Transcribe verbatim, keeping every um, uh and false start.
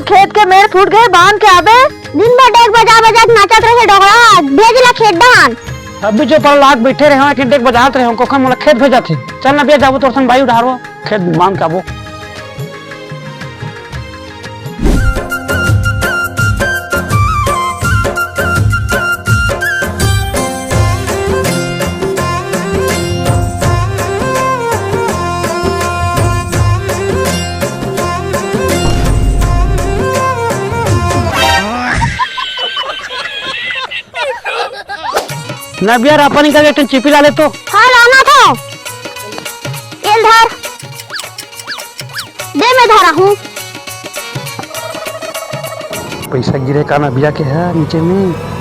खेत के मेड़ फूट गए, बांध के आबे। दिन भर डेग बजा बजा के नाचत रहे डोकरा, भेज ला खेत डहान। अभी जो पर लाग बैठे रहे, एक डेग बजात रहे, कोखन मोला खेत भेजत हे। चल ना बिया, जाबो तोर संग बाई उधारो, खेत बांध के आबो। ना बिया, अपन निकल के एक ठन चिपी ला ले तो। हाँ, लाना था। एल धर। दे, मैं धरा हूँ। पैसा गिरे का ना बिया के है नीचे में।